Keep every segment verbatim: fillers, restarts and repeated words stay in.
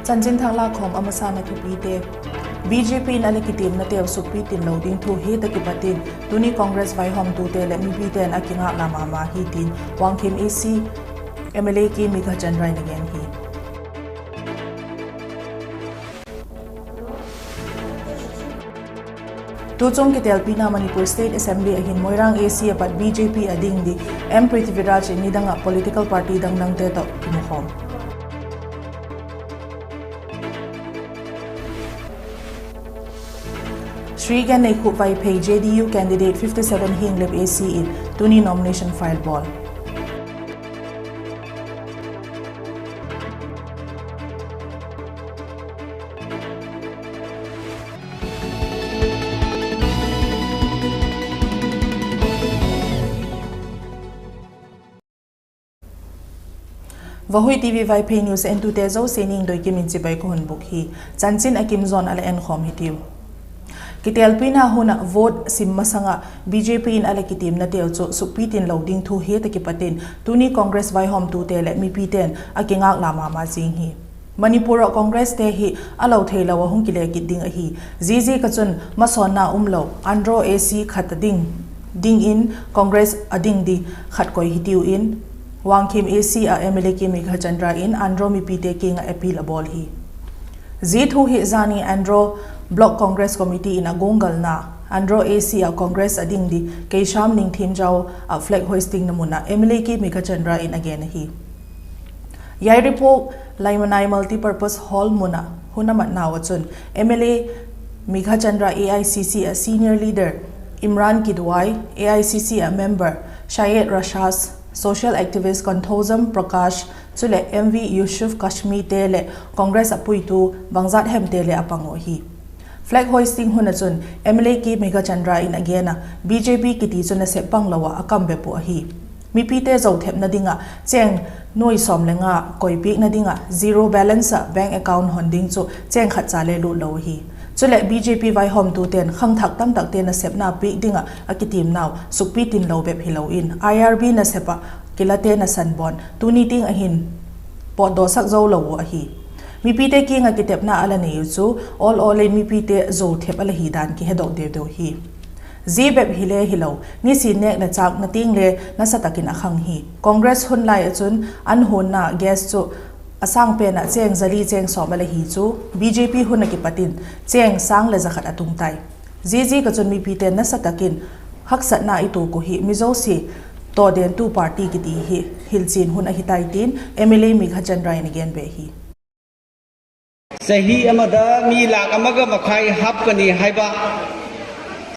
Chanchin thak lâkkhawm a masana thupite. BJP in a la kitiamnateu sukpi tin lo ding thu het ah kipat in, tuni Congress vaihawmtute leh mipite'n a kingâkla ma ma hi tin Wangkhim AC MLA K Meghachandra in a gen hi. Tuchung kitelpina Manipur State Assembly ah hin Moirang AC a pat BJP a ding di M Prithviraj in nidang ah political party dang dangte tawh kimukhawm. Shri Genneikhup Vaiphei JDU candidate fifty seven Henglep AC in tuni nomination file bawl. Vahui TV Vaiphei News entute zosia ning Doikim in chibai ka hun bûk hi. Chanchin a kim zawn a la enkhawm hitiu. Kitelpina hun ah vote sim masang ah BJP in a la kitiamnateu chu sukpi tin lo ding thu het ah kipat in, tuni Congress vaihawmtute leh mipite'n a kingâkla ma ma zing hi. Manipur ah Congresste hi a lo theilo ah hung kile kit ding ahi. Ziaziak ah chun masawnna umlo Andro AC khat a ding, dingin Congress a ding di khat koi hitiu in, Wangkhim AC ah MLA K Meghachandra in Andro mipite kiang ah appeal a bawl hi. Zia thu hi zani Andro Block Congress Committee in a guanggalna, Andro AC ah Congress a ding di Keisham Ningthiamjao ah flag hoistingna mun ah MLA K Meghachandra in a gen ahi. Yairipok Laimanai Multipurpose Hall mun ah hun a matnau ah chun MLA Meghachandra AICC ah senior leader Imran Kidwai, AICC ah member Syed Rashad, social activist Kanthozam Prakash chuleh MV Yusuf Kashmite leh Congress a puitu bangzat hemte le a pang uh ahi. Flag hoisting hun ah chun MLA K Meghachandra in a gen a, BJP kiti chu nasep panglo ah a kam bep uh ahi. Mipite zothepna ding ah chêng nuai sawm le nga koipiakna ding ah zero balance ah bank account hon ding chu chêng khat cha le lût lo ahi. Chuleh BJP vaihawmtute'n khangthak tamtakte nasepna piak ding ah a kitiamnau sukpi tin lo bep hilo in, IRB nasep ah kilate nasan bawn tuni tiang ah hin pawtdawsak zo lo uh ahi. Mipite kiang ah kitepna a la nei uh chu awl awl in mipite zothep a la hi dan kihedok deu deu hi. Zia bep hile hilo, nisin nêk leh châkna tiang le nasa tak in a khang hi. Congress hun lai ah chun an huanna gas chu a sâng pen ah chêng za li chêng sawm a la hi chu, BJP hun ah kipat in chêng sâng leh za khat a tung tai. Ziaziak ah chun mipite'n nasa tak in haksatna i tuak uh hi, mi zosia tawdentu party kiti hi hilchian hun ahi tai tin MLA Meghachandra in a gen be hi. ꯆꯍꯤ ꯑꯃꯗ ꯃꯤ ꯂꯥꯈ ꯑꯃꯒ ꯃꯈꯥꯏ ꯍꯥꯞꯀꯅꯤ ꯍꯥꯏꯕ,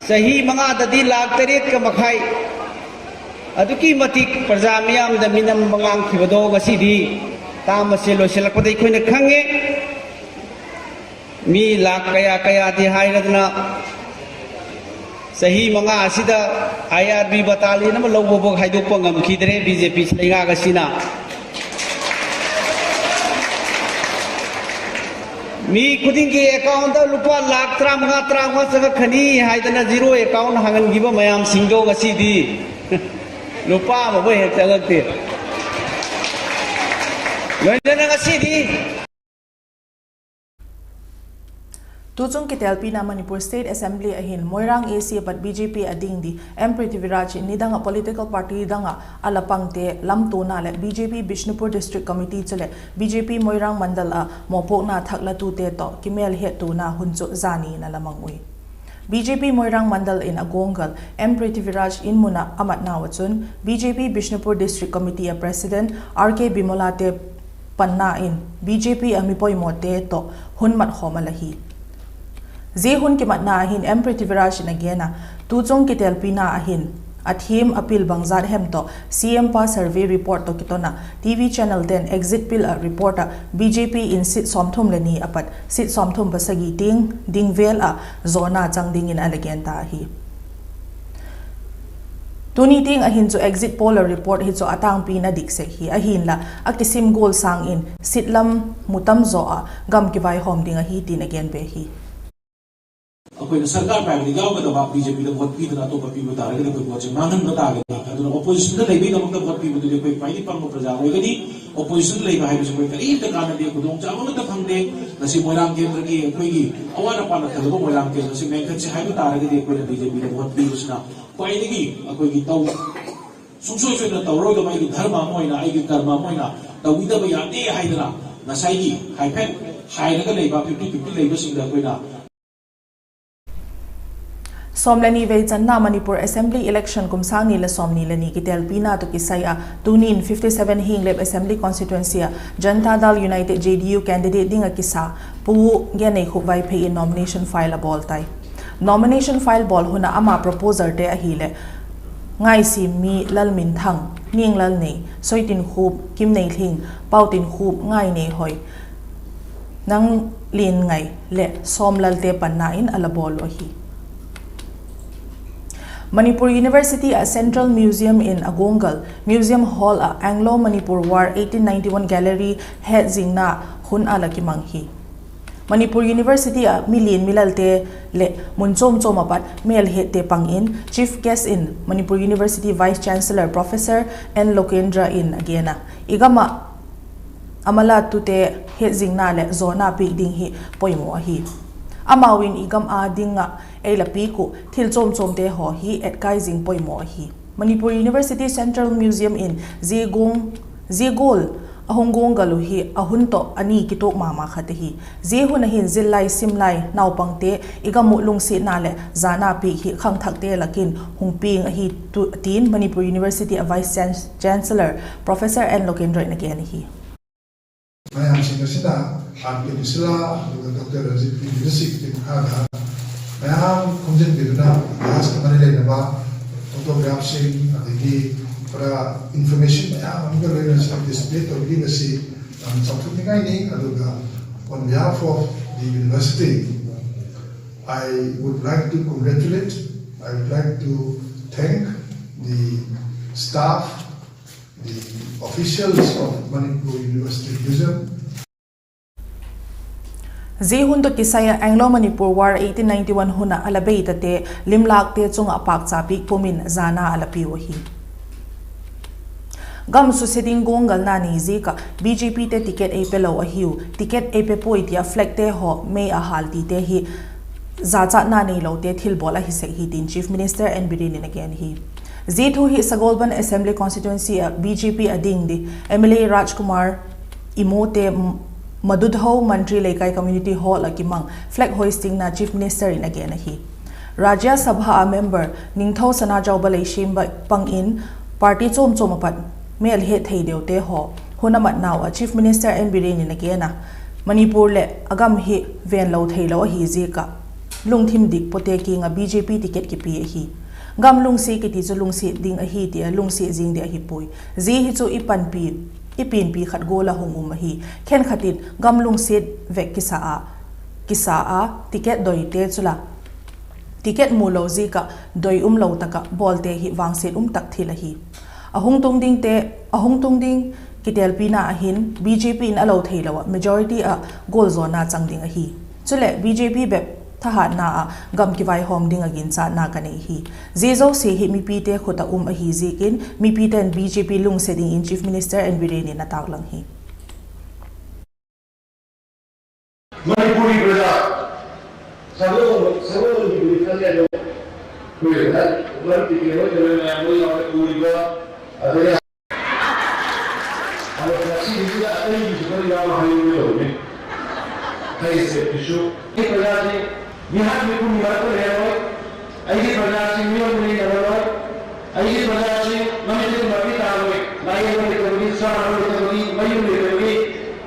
ꯆꯍꯤ ꯃꯉꯥꯗꯗꯤ ꯂꯥꯈ ꯇꯔꯦꯠꯀ ꯃꯈꯥꯏ꯫ ꯑꯗꯨꯛꯀꯤ ꯃꯇꯤꯛ ꯄ꯭ꯔꯖꯥ ꯃꯤꯌꯥꯝꯗ ꯃꯤꯅꯝꯕ ꯉꯥꯡꯈꯤꯕꯗꯣ ꯉꯁꯤꯗꯤ ꯇꯥꯝ ꯑꯁꯦ ꯂꯣꯏꯁꯤꯜꯂꯛꯄꯗ ꯑꯩꯈꯣꯏꯅ ꯈꯪꯉꯦ꯫ ꯃꯤ ꯂꯥꯈ ꯀꯌꯥ ꯀꯌꯥꯗꯤ ꯍꯥꯏꯔꯗꯅ ꯆꯍꯤ ꯃꯉꯥ ꯑꯁꯤꯗ IRB battalion ꯑꯃ ꯂꯧꯕꯐꯥꯎ ꯍꯥꯏꯗꯣꯛꯄ ꯉꯝꯈꯤꯗ꯭ꯔꯦ BJP ꯂꯩꯉꯥꯛ ꯑꯁꯤꯅ꯫ ꯃꯤ ꯈꯨꯗꯤꯡꯒꯤ account ꯂꯨꯄꯥ ꯂꯥꯈ ꯇꯔꯥꯃꯉꯥ, ꯇꯔꯥꯃꯉꯥ ꯆꯪꯉꯛꯀꯅꯤ ꯍꯥꯏꯗꯅ zero account ꯍꯥꯡꯍꯟꯈꯤꯕ ꯃꯌꯥꯝꯁꯤꯡꯗꯣ ꯉꯁꯤꯗꯤ ꯂꯨꯄꯥ ꯑꯃꯐꯥꯎ ꯍꯦꯛ ꯆꯪꯉꯛꯇꯦ꯫ ꯂꯣꯏꯅꯅ ꯉꯁꯤꯗꯤ Tuchung kitelpina Manipur State Assembly ah hin Moirang AC a pat BJP a ding di M Prithviraj in nidang ah political party dang ah a la pangte lamtuana leh BJP Bishnupur District Committee chuleh BJP Moirang Mandal ah mawpuakna thaklatute tawh kimêl hettuana hun chu zani in a la mang ui. BJP Moirang Mandal in a guanggal M Prithviraj in mun ah a matnau ah chun BJP Bishnupur District Committee ah President R K Bimolate panna in BJP a mi poimawte tawh hun mat khawm a la hi. Zia hun kimatna ah hin M Prithviraj in a gen a, tuchung kitelpina ah hin a thiam a pil bangzat hem tawh CM pa survey report tawh kiton ah TV channelte'n exit poll ah report ah BJP in seat sawmthum le ni a pat seat sawmthum pasagi tiang ding vêl ah zawna chang dingin a la gen ta ahi. Tuni tiang ah hin chu exit poll report hi chu a tângpina dik sek hi, ahinla a kisim gual sâng in seat lam mu tam zaw ah gam kivaihawm ding ahi tin a gen be hi. ꯑꯩꯈꯣꯏꯅ ꯁꯔꯀꯥꯔ ꯄꯥꯏꯕꯗ ꯌꯥꯎꯒꯗꯕ, B J ꯄꯤꯗ ꯚꯣꯠ ꯄꯤꯗꯅ ꯑꯇꯣꯞꯄ ꯄꯤꯕ ꯇꯥꯔꯒꯗꯤ ꯑꯩꯈꯣꯏ ꯚꯣꯠꯁꯦ ꯃꯥꯡꯍꯟꯕ ꯇꯥꯒꯅꯤ꯫ ꯑꯗꯨꯅ ꯑꯣꯄꯣꯖꯤꯁꯟꯗ ꯂꯩꯕꯒꯤꯗꯃꯛꯇ ꯚꯣꯠ ꯄꯤꯕꯗꯨꯗꯤ ꯑꯩꯈꯣꯏ ꯈ꯭ꯋꯥꯏꯗꯒꯤ ꯄꯪꯕ ꯄ꯭ꯔꯖꯥ ꯑꯣꯏꯒꯅꯤ꯫ ꯑꯣꯄꯣꯖꯤꯁꯟꯗ ꯂꯩꯕ ꯍꯥꯏꯕꯁꯤ ꯑꯩꯈꯣꯏ ꯀꯔꯤꯝꯇ ꯀꯥꯟꯅꯗꯦ, ꯈꯨꯗꯣꯡꯆꯥꯕ ꯑꯃꯠꯇ ꯐꯪꯗꯦ꯫ ꯉꯁꯤ ꯃꯣꯏꯔꯥꯡ ꯀꯦꯟꯗ꯭ꯔꯒꯤ ꯑꯩꯈꯣꯏꯒꯤ ꯑꯋꯥꯠ ꯑꯄꯥꯅ ꯊꯜꯂꯕ ꯃꯣꯏꯔꯥꯡ ꯀꯦꯟꯗ꯭ꯔꯁꯤ ꯃꯦꯟꯈꯠꯁꯤ ꯍꯥꯏꯕ ꯇꯥꯔꯒꯗꯤ ꯑꯩꯈꯣꯏꯅ ꯕꯤ ꯖꯦ ꯄꯤꯗ ꯚꯣꯠ ꯄꯤꯕꯁꯤꯅ ꯈ꯭ꯋꯥꯏꯗꯒꯤ ꯑꯩꯈꯣꯏꯒꯤ ꯇꯧ-, ꯁꯨꯡꯁꯣꯏ ꯁꯣꯏꯗꯅ ꯇꯧꯔꯣꯏꯗꯕ ꯑꯩꯒꯤ ꯙꯔꯃ ꯑꯃ ꯑꯣꯏꯅ, ꯑꯩꯒꯤ ꯀꯔꯃ ꯑꯃ ꯑꯣꯏꯅ ꯇꯧꯕꯤꯗꯕ ꯌꯥꯗꯦ ꯍꯥꯏꯗꯅ ꯉꯁꯥꯏꯒꯤ ꯍꯥꯏꯐꯦꯠ ꯍꯥꯏꯔꯒ ꯂꯩꯕ fifty fifty ꯂꯩꯕꯁꯤꯡꯗ ꯑꯩꯈꯣꯏꯅ ꯁꯣꯝꯂꯅꯤ ꯋꯦꯏꯆꯟꯅ ꯃꯅꯤꯄꯨꯔ ꯑꯦꯁꯦꯝꯕ꯭ꯂꯤ ꯏꯂꯦꯛꯁꯟ ꯀꯨꯝꯁꯥꯡꯅꯤ ꯂ ꯁꯣꯝꯅꯤ ꯂꯅꯤ ꯀꯤꯇꯦꯜ ꯄꯤꯅ ꯇꯨ ꯀꯤꯁꯥꯏ ꯑ ꯇꯨꯅꯤꯟ fifty seven ꯍꯤꯡꯂꯦꯞ ꯑꯦꯁꯦꯝꯕ꯭ꯂꯤ ꯀꯣꯟꯁꯇꯤꯇ꯭ꯋꯦꯟꯁꯤ ꯑ ꯖꯟꯇꯥ ꯗꯜ United, J D U, candidate ding ah kisa Pu Genneikhup Vaiphei in nomination file a bawl tai. Nomination file bawl hun ah ama proposer te ahileh Ngaisimmi Lalminthang, Ninglalnei, Soitinkhup Kimneilhing, Pautinkhûp Ngaineihoi, Nanglianngai leh Sawmlalte panna in a la bawl uh ahi. Manipur University ah Central Museum in a guanggal Museum Hall ah Anglo-Manipur War eighteen ninety-one gallery hetzingna hun a la kimang hi. Manipur University ah milian milalte leh mun chuam chuam ah pat mêlhette pang in Chief Guest in Manipur University Vice Chancellor Professor N Lokendra in a gen a, i gam ah a mala tute hetzingna leh zawna piak ding hi poimaw ahi. Amau in i gam â ding ah ei la piak uh thil chuam chuamte haw hi etkai zing poimaw ahi. Manipur University Central Museum in zia gual a hung guanggal uh hi a hun tawh a ni kituak ma ma khat ahi. Zia hun ah hin zillai simlai naupangte i gam uh lungsiatna leh zana piak hi khangthakte lak in hung piang ahi, tin Manipur University a Vice Chan-, Chancellor Professor N Lokendra in a gen ahi. ꯃꯌꯥꯝꯁꯤꯡ ꯑꯁꯤꯅ ꯍꯥꯟꯅ ꯄ꯭ꯔꯤꯟꯁꯤꯂꯥ ꯑꯗꯨꯒ ꯗꯣꯛꯇꯔ ꯔꯟꯖꯤꯠꯀꯤ ꯂꯤꯗꯔꯁꯤꯞꯀꯤ ꯃꯈꯥꯗ ꯃꯌꯥꯝ ꯈꯣꯝꯖꯤꯟꯕꯤꯗꯨꯅ ꯏꯇꯤꯍꯥꯁꯀ ꯃꯔꯤ ꯂꯩꯅꯕ ꯐꯣꯇꯣꯒ꯭ꯔꯥꯐꯁꯤꯡ ꯑꯗꯒꯤ ꯄꯨꯔꯥ ꯏꯟꯐꯣꯔꯃꯦꯁꯟ ꯃꯌꯥꯝ ꯑꯃꯒ ꯂꯣꯏꯅꯅ ꯁꯤꯗ ꯗꯤꯁꯄ꯭ꯂꯦ ꯇꯧꯕꯤꯔꯤꯕꯁꯤ ꯌꯥꯝꯅ ꯆꯥꯎꯊꯣꯛꯅꯤꯡꯉꯥꯏꯅꯤ꯫ ꯑꯗꯨꯒ on behalf of the university, I would like to congratulate, I would like to thank the staff, the officials of Manipur University Museum. Zia hun tawh kisai ah Anglo-Manipur War eighteen ninety-one hun ah a la beitate limlâkte chung ah pâkcha piak pum in zana a la piu ahi. Gam suse ding guanggalna nei ziak ah B J P te ticket ei pe lo ahiu, ticket ei pe puai ti ah flagte haw mei a hâl tite hi zachatna neilote thilbawl ahi sek hi tin Chief Minister N Biren in a gen hi. Zia thu hi Sagolband Assembly Constituency ah B J P a ding di M L A Rajkumar Imute Madudhou Mantri Leikai Community Hall ah kimang flag hoistingna Chief Minister in a gen ahi. Rajya Sabha a member Ningthou Sanajouba Leishemba pang in party chuam chuam ah pat mêlhet thei deute haw hun a matnau ah Chief Minister N Biren in a gen a, Manipur leh a gam hi venlo theilo ahi ziak ah lungthim dik pawte kiang ah B J P ticket kipia ahi. Gam lungsiat kiti chu lungsiat ding ahi ti a lungsiat zing di ahi puai. Zia hi chu i pianpi khat gual ah hung um ahi. Khenkhat in gam lungsiat vek kisa a, kisa a ticket doite chu la ticket mu lo ziak ah doi umlo tak ah bawlte hi vangsiat um tak thil ahi. A hung tung dingte, a hung tung ding kitelpina ah hin B J P in a lo theilo ah majority ah gualzawna chang ding ahi. Chuleh B J P bep thahatna ah gam kivaihawm ding ah ginchatna ka nei hi. Zia zosia hi mipite khut ah um ahi ziakin mipite'n B J P lungse dingin Chief Minister N Biren in a taklang hi. Manipuri प्रजा, ꯁꯒꯣꯜ, ꯁꯒꯣꯜꯕꯟꯒꯤ ꯃꯅꯤꯄꯨꯔꯤ ꯈꯜꯂꯦ ꯑꯗꯣ, ꯑꯩꯈꯣꯏ ꯍꯟꯗꯛ ꯃꯔꯛꯇꯒꯤ ꯍꯣꯏ ꯀꯩꯅꯣ ꯃꯌꯥꯝ ꯂꯣꯏ ꯌꯥꯎꯔꯦ, ꯎꯔꯤꯕ, ꯑꯗꯒꯤ ꯑꯗꯣ ꯉꯁꯤꯒꯤꯁꯤꯗ ꯑꯇꯩꯒꯤꯁꯨ ꯈꯔ ꯌꯥꯎꯅ ꯍꯥꯏꯅꯤꯡꯕ ꯇꯧꯕꯅꯤ꯫ ꯑꯩ ꯁ꯭ꯇꯦꯠꯀꯤꯁꯨ ꯑꯩ ꯄ꯭ꯔꯖꯥꯁꯤ ꯃꯤꯍꯥꯠ ꯃꯤꯄꯨꯟꯒꯤ ꯃꯔꯛꯇ ꯂꯩꯔꯔꯣꯏ꯫ ꯑꯩꯒꯤ ꯄ꯭ꯔꯖꯥꯁꯤ ꯃꯤꯑꯣꯠ ꯃꯤꯅꯩ ꯇꯧꯔꯔꯣꯏ꯫ ꯑꯩꯒꯤ ꯄ꯭ꯔꯖꯥꯁꯤ ꯃꯃꯤꯠꯇꯒꯤ ꯃꯄꯤ ꯇꯥꯔꯣꯏ꯫ ꯂꯥꯌꯦꯡꯕ ꯂꯩꯇꯕꯒꯤ, ꯆꯥꯅꯕ ꯂꯩꯇꯕꯒꯤ, ꯃꯌꯨꯝ ꯂꯩꯇꯕꯒꯤ,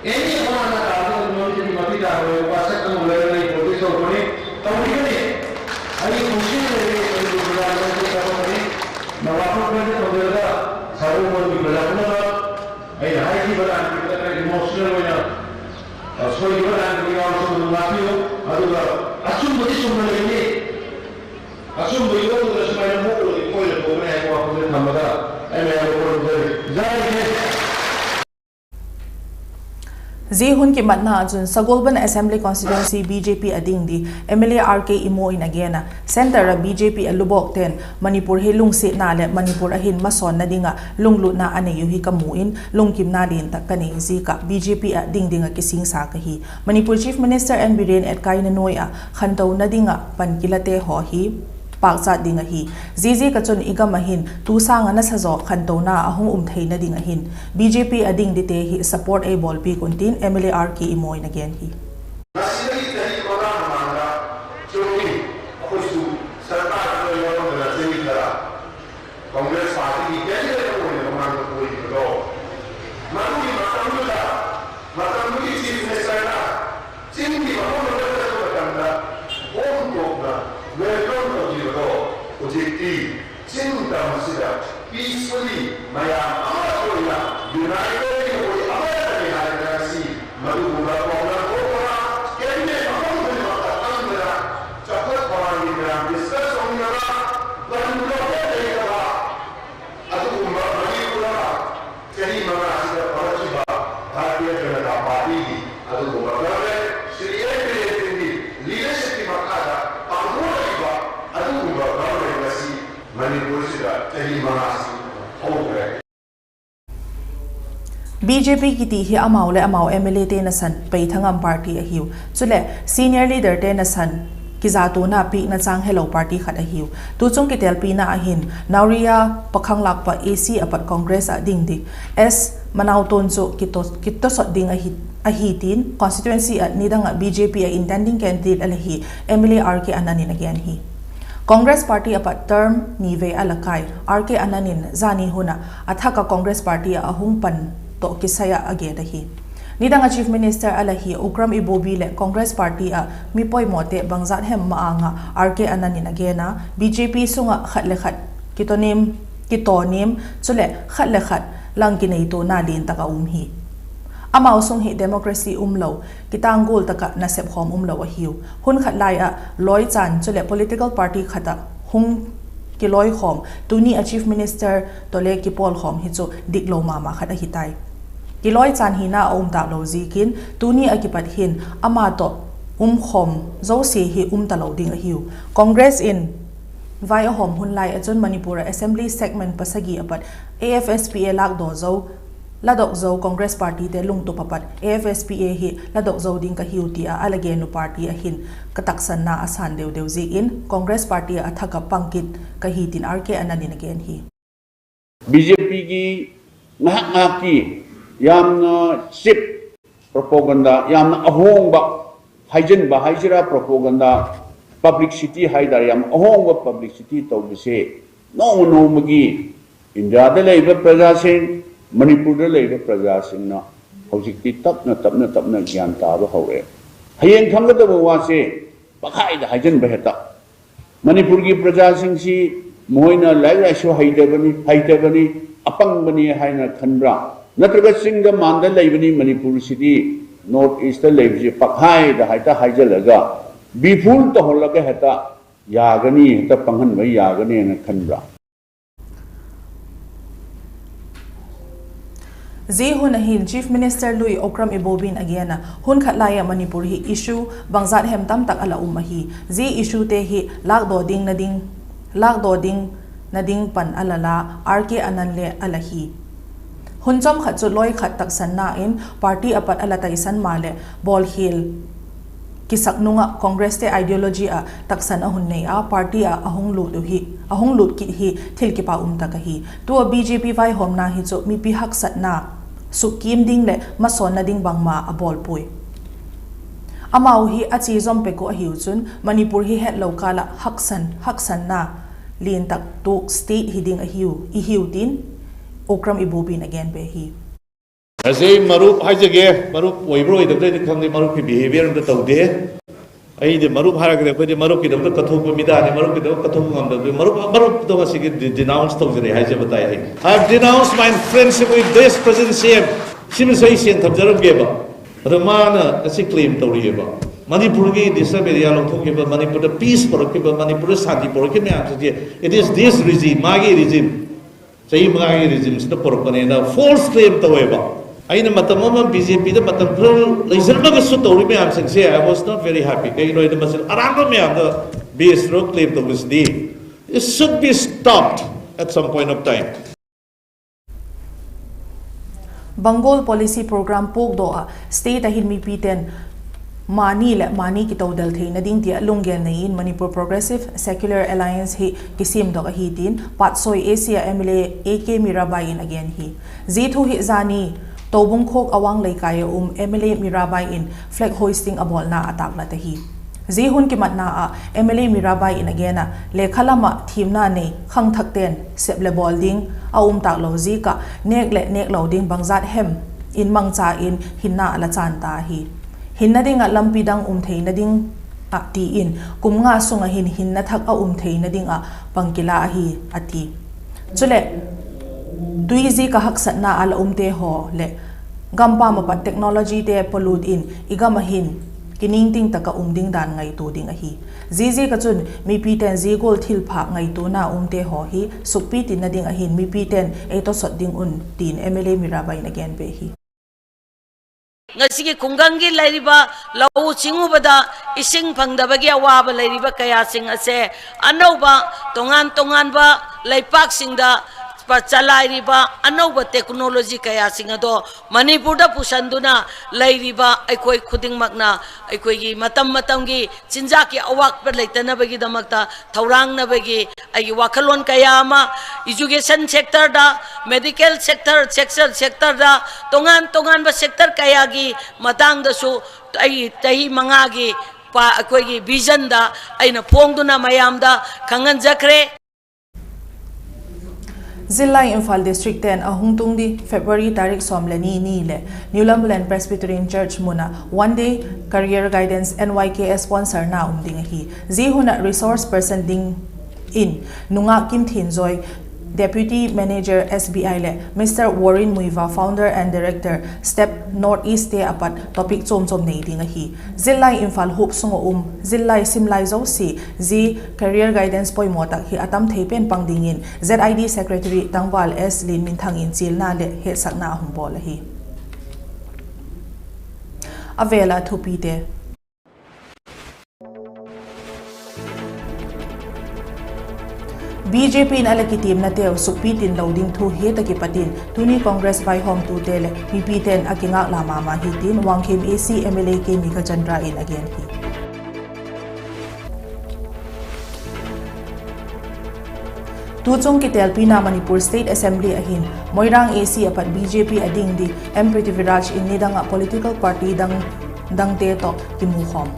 ꯑꯦꯅꯤ ꯑꯋꯥ ꯑꯅꯥ ꯇꯥꯕꯗ ꯃꯃꯤꯠꯇꯒꯤ ꯃꯄꯤ ꯇꯥꯔꯣꯏ꯫ ꯋꯥꯁꯛ ꯑꯃ ꯂꯩꯔꯒ ꯑꯩ ꯄ꯭ꯔꯣꯇꯦꯁ ꯇꯧꯔꯛꯄꯅꯤ, ꯇꯧꯔꯤꯕꯅꯤ꯫ ꯑꯩ ꯈꯣꯡꯁꯤ ꯂꯩꯔꯦ, ꯑꯩꯒꯤ ꯄ꯭ꯔꯖꯥꯒꯤ ꯃꯥꯏꯀꯩ ꯇꯥꯛꯄꯅꯤ꯫ ꯅꯋꯥꯐꯝ ꯈꯔꯗꯤ ꯊꯝꯖꯔꯒ ꯁꯥꯒꯣꯜꯕꯟꯒꯤ ꯄ꯭ꯔꯖꯥ ꯄꯨꯝꯅꯃꯛ ꯑꯩꯅ ꯍꯥꯏꯈꯤꯕ ꯂꯥꯟꯈꯤꯕꯗ ꯈꯔ ꯏꯃꯣꯁꯅꯦꯜ ꯑꯣꯏꯅ, ꯑ, ꯁꯣꯏꯈꯤꯕ ꯂꯥꯟꯈꯤꯕ ꯌꯥꯎꯔꯁꯨ ꯑꯗꯨꯝ ꯉꯥꯛꯄꯤꯌꯨ꯫ ꯑꯗꯨꯒ ꯑꯆꯨꯝꯕꯗꯤ ꯆꯨꯝꯅ ꯂꯩꯅꯤ꯫ ꯑꯆꯨꯝꯕ ꯌꯣꯜꯂꯒ ꯁꯨꯃꯥꯏꯅ ꯃꯣꯠꯂꯒ ꯀꯣꯏꯅ ꯇꯧꯕꯅꯤ ꯍꯥꯏꯕ ꯋꯥꯐꯝꯁꯦ ꯊꯝꯃꯒ ꯑꯩ ꯃꯌꯥꯝꯗ ꯈꯨꯔꯨꯝꯖꯔꯤ꯫ ꯖꯥꯏ ꯍꯤꯟꯗ꯫ Zia hun kimatna ah chun Sagolband Assembly Constituency B J P a ding di M L A R K Imo in a gen a, Centre ah B J P a lubawkte'n Manipur hi lungsiatna leh Manipur a hin masawnna ding ah lunglutna a nei uh hi ka mu in lungkimna lian tak ka nei ziak ah B J P ah ding ding ah kisingsa ka hi. Manipur Chief Minister N Biren etkaina nuai ah khantouna ding ah pan kilate haw hi pâkchat ding ahi. Ziaziak ah chun i gam ah hin tu sâng ah nasa zaw khantouna a hung um theina ding ah hin B J P a ding dite hi support ei bawlpiak un tin M L A R K Imo in a gen hi. Congress party hi candidate a hung in a hung mang ka pui ka do. Madu hi matam lu la, matam lu hi Chief Minister la, chin hi ma hung ma ka tu matam la, hung tok na, welcome to di ka do, u jik ti, chin tam si la, peacefully, mayam ama ko la, united ko ama ka ni hai na si, madu bu la ko la ko la, candidate a hung ma ka tam la, chaphat pa ni na, discuss ong na la, ban lo ka ni la, Adugumbah Manipur ah, chahi manga sida pang a kiba, Bharatiya Janata Party hi, adugumbah government, Shri N Biren Singh hi, leadership hi makhât a, pang mu a kiba, adugumbah government ngasi, Manipur sida chahi manga si, hou le. B J P kiti hi amau leh amau M L Ate nasan peithangam party ahiu. Chuleh senior leaderte nasan kizatuana piakna châng helo party khat ahiu. Tuchung kitelpina ah hin Nauriya Pakhanglakpa A C a pat Congress ah ding di S Manauton chu kito, kitosot ding ahi, ahi tin constituency ah nidang ah B J P a intending candidate a la hi M L A R K Anand in a gen hi. Congress party a pat term ni vei a la kai R K Anand in zani hun ah a thak ah Congress party ah a hung pan tawh kisai ah a gen ahi. Nidang ah Chief Minister a la hi Okram Ibobi leh Congress party ah mi poimawte bangzat hem ma-âng ah R K Anand in a gen a, B J P sung ah khat le khat kitaw nem, kitaw nem, chuleh khat le khat lang kineituana lian tak a um hi. Amau sung hi democracy umlo, kitânggual tak ah nasep khawm umlo ahiu. Hun khat lai ah lawi chân chuleh political party khat ah hung kilawi khawm, tuni a Chief Minister tawh le kipawl khawm hi chu diklo ma ma khat ahi tai. Kilawi chân hina a um tâk lo ziakin, tuni a kipat hin ama tawh um khawm zosia hi um talo ding ahiu. Congress in vai a hawm hun lai ah chun Manipur ah assembly segment pasagi a pat A F S P A lâkdaw zo, ladok zo Congress partyte lungtup a pat A F S P A hi ladok zo ding ka hiu ti a a la gen uh party ah hin ka taksanna a sân deu deu ziakin Congress party ah a thak ah pang kit ka hi tin R K Anand in a gen hi. B J P ki ngahak ngahak ki yamna cheap propaganda, yamna ahawngba, haijenba, haijira propaganda, publicity hai da yam ahawngba publicity tawh bise. Noma noma ki India da leiba praja sing, Manipur da leiba praja singna hawzik ti tapna tapna tapna gyan taba hau e. Hayeng thang ka taba wa se, pakhai da haijenba heta Manipur ki praja sing si, moina lairik laisu haitebani, haitebani, apang bani haina khanbra. Natraga chingda manda leibani Manipur sidi, North East ta leiba si pakhai da haita haijalaga, biful ta holaga heta, yagani, heta panghan mai yagani na khanbra. Zia hun a hin Chief Minister lui Okram Ibobi in a gen a, hun khat lai ah Manipur hi issue bangzat hem tamtak a la um ahi. Zia issuete hi lâkdaw dingna ding, lâkdaw dingna ding pan a la la, R K Anand le a la hi. Hun chawm khat chu lawi khat taksanna in party a pat a la taisan maleh bawlkhial kisak nung ah Congress te ideology ah taksan a hun nei a, party ah a hung lut uh hi, a hung lut kit hi thil kipak um tak ahi. Tu a B J P vaihawmna hi chu mipi haksatna, sukkim ding leh masawnna ding bangma a bawl puai. Amau hi a chia zawm pek uh ahiu chun Manipur hi hetlo kâl ah haksan, haksanna lian tak tuak state hi ding ahiu, i hiu tin Okram Ibobi in a gen be hi. ऐसे ही मरूप है जगह, मरूप ꯑꯣꯏꯕ꯭ꯔꯥ ꯑꯣꯏꯗꯕ꯭ꯔꯥꯗꯤ ꯈꯪꯗꯦ, ꯃꯔꯨꯞꯀꯤ behaviour ꯑꯝꯇ ꯇꯧꯗꯦ꯫ ꯑꯩꯗꯤ ꯃꯔꯨꯞ ꯍꯥꯏꯔꯒꯗꯤ ꯑꯩꯈꯣꯏꯗꯤ ꯃꯔꯨꯞꯀꯤꯗꯃꯛꯇ ꯀꯠꯊꯣꯛꯄ ꯃꯤꯗꯥꯅꯤ, ꯃꯔꯨꯞꯀꯤꯗꯃꯛ ꯀꯠꯊꯣꯛꯄ ꯉꯝꯗꯕꯗꯨ ꯃꯔꯨꯞ, ꯃꯔꯨꯞꯇꯣ ꯉꯁꯤꯒꯤ denounce ꯇꯧꯖꯔꯦ ꯍꯥꯏꯖꯕ ꯇꯥꯏ꯫ ꯑꯩ, I have denounced my friendship with this present C M꯫ ꯁꯤꯃꯁꯨ ꯑꯩ ꯁꯦꯡ ꯊꯝꯖꯔꯝꯒꯦꯕ꯫ ꯑꯗꯣ ꯃꯥꯅ ꯑꯁꯤ claim ꯇꯧꯔꯤꯑꯕ, ꯃꯅꯤꯄꯨꯔꯒꯤ disturbed area ꯂꯧꯊꯣꯛꯈꯤꯕ, ꯃꯅꯤꯄꯨꯔꯗ peace ꯄꯨꯔꯛꯈꯤꯕ, ꯃꯅꯤꯄꯨꯔꯗ ꯁꯥꯟꯇꯤ ꯄꯨꯔꯛꯈꯤꯕ ꯃꯌꯥꯝꯁꯤꯗꯤ, it is this regime, ꯃꯥꯒꯤ regime, ꯆꯍꯤ ꯃꯉꯥꯒꯤ regimeꯁꯤꯅ ꯄꯨꯔꯛꯄꯅꯦꯅ false claim ꯇꯧꯋꯦꯕ꯫ ꯑꯩꯅ ꯃꯇꯝ ꯑꯃ ꯕꯤ ꯖꯦ ꯄꯤꯗ ꯃꯇꯝ ꯈꯔ ꯂꯩꯖꯔꯝꯃꯒꯁꯨ ꯇꯧꯔꯤ ꯃꯌꯥꯝꯁꯤꯡꯁꯦ, I was not very happy. ꯀꯩꯒꯤꯅꯣ ꯍꯥꯏꯗꯤ ꯃꯁꯤ ꯑꯔꯥꯟꯕ ꯃꯌꯥꯝꯗ ꯕꯦꯁ ꯇꯧꯕꯁꯤꯗꯤ, it should be stopped at some point of time. Bangol Policy Program puakdaw ah state a hin mipite'n mani leh mani kitodel theina ding ti ah lunggen nei in Manipur Progressive Secular Alliance hi kisiamdok ahi tin Patsoi A C a M L A A K Mirabai in a gen hi. Zia thu hi zani Toubung Khawk Awang Leikai a um M L A Mirabai in flag hoisting a bawlna a tâklat ahi. Zia hun kimatna ah M L A Mirabai in a gen ah, lekha lam ah thiamna nei khangthakte'n sep leh bawl ding a um tâk lo ziak ah nêk leh nêk lo ding bangzat hem in mangcha in hinna a la chân ta ahi. Hinna ding ah lampi dang um theina ding ah ti in kum nga sung ah hin hinna thak a um theina ding ah pang kila ahi, a ti. Chuleh, tui ziak ah haksatna a la umte haw leh gampam ah pat technologyte polut in i gam ah hin kiningting tak ah um ding dan ngaitua ding ahi. Ziaziak ah chun mipite'n zia gual thilpha ngaituana umte haw hi sukpitinna ding ah hin mipite'n ei tawsot ding un tin M L A Mirabai in a gen beh hi. ꯉꯁꯤꯒꯤ ꯈꯨꯡꯒꯪꯒꯤ ꯂꯩꯔꯤꯕ ꯂꯧꯎ ꯁꯤꯡꯎꯕꯗ ꯏꯁꯤꯡ ꯐꯪꯗꯕꯒꯤ ꯑꯋꯥꯕ ꯂꯩꯔꯤꯕ ꯀꯌꯥꯁꯤꯡ ꯑꯁꯦ ꯑꯅꯧꯕ ꯇꯣꯉꯥꯟ ꯇꯣꯉꯥꯟꯕ ꯂꯩꯄꯥꯛꯁꯤꯡꯗ ꯄ-, ꯆꯂꯥꯏꯔꯤꯕ ꯑꯅꯧꯕ technology ꯀꯌꯥꯁꯤꯡ ꯑꯗꯣ ꯃꯅꯤꯄꯨꯔꯗ ꯄꯨꯁꯟꯗꯨꯅ ꯂꯩꯔꯤꯕ ꯑꯩꯈꯣꯏ ꯈꯨꯗꯤꯡꯃꯛꯅ ꯑꯩꯈꯣꯏꯒꯤ ꯃꯇꯝ ꯃꯇꯝꯒꯤ ꯆꯤꯟꯖꯥꯛꯀꯤ ꯑꯋꯥꯠꯄ ꯂꯩꯇꯅꯕꯒꯤꯗꯃꯛꯇ ꯊꯧꯔꯥꯡꯅꯕꯒꯤ ꯑꯩꯒꯤ ꯋꯥꯈꯜꯂꯣꯟ ꯀꯌꯥ ꯑꯃ education sectorꯗ, medical sector, sexual sectorꯗ, ꯇꯣꯉꯥꯟ ꯇꯣꯉꯥꯟꯕ sector ꯀꯌꯥꯒꯤ ꯃꯇꯥꯡꯗꯁꯨ ꯑꯩ ꯆꯍꯤ ꯃꯉꯥꯒꯤ ꯄ-, ꯑꯩꯈꯣꯏꯒꯤ visionꯗ ꯑꯩꯅ ꯐꯣꯡꯗꯨꯅ ꯃꯌꯥꯝꯗ ꯈꯪꯍꯟꯖꯈ꯭ꯔꯦ꯫ Zillai Imphal district ten a hung tung di February tarik sawm leh ni ni leh New Lambaland Presbyterian Church mun ah one day career guidance N Y K S sponsorna um ding ahi. Zia hun ah resource person dingin nungak Kimthinzoi, Deputy Manager S B I leh Mister Warren Muivah, Founder and Director, Step North Eastte a pat topic chuam chuam nei ding ahi. Zillai Imphal huap sung ah um, zillai simlai zosia zia career guidance poimaw tak hi a tam thei pen pang dingin Z I D Secretary Tangval S Lianminthang in chialna leh hetsakna a hung bawl ahi. A vêl ah thupite. B J P in a la kitiamnateu sukpitin lo ding thu het ah kipat in tuni Congress vaihawmtute leh mipite'n a kingâk la ma ma hi tin Wangkhem A C M L A K Meghachandra in a gen hi. Tuchung kitelpina Manipur State Assembly ah hin Moirang A C a pat B J P a ding di M Prithviraj in nidang ah political party dang, dangte tawh kimukhawm.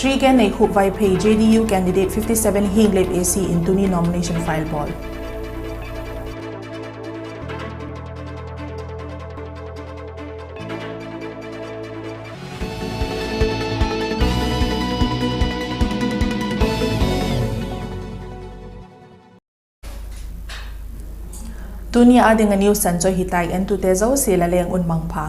Shri Kenneikhop Vaiphei, J D U candidate fifty seven Henglep A C in tuni nomination file bawl. Tuni â ding ah news chanchawi hi tai, entute zosia la leng un mangpha.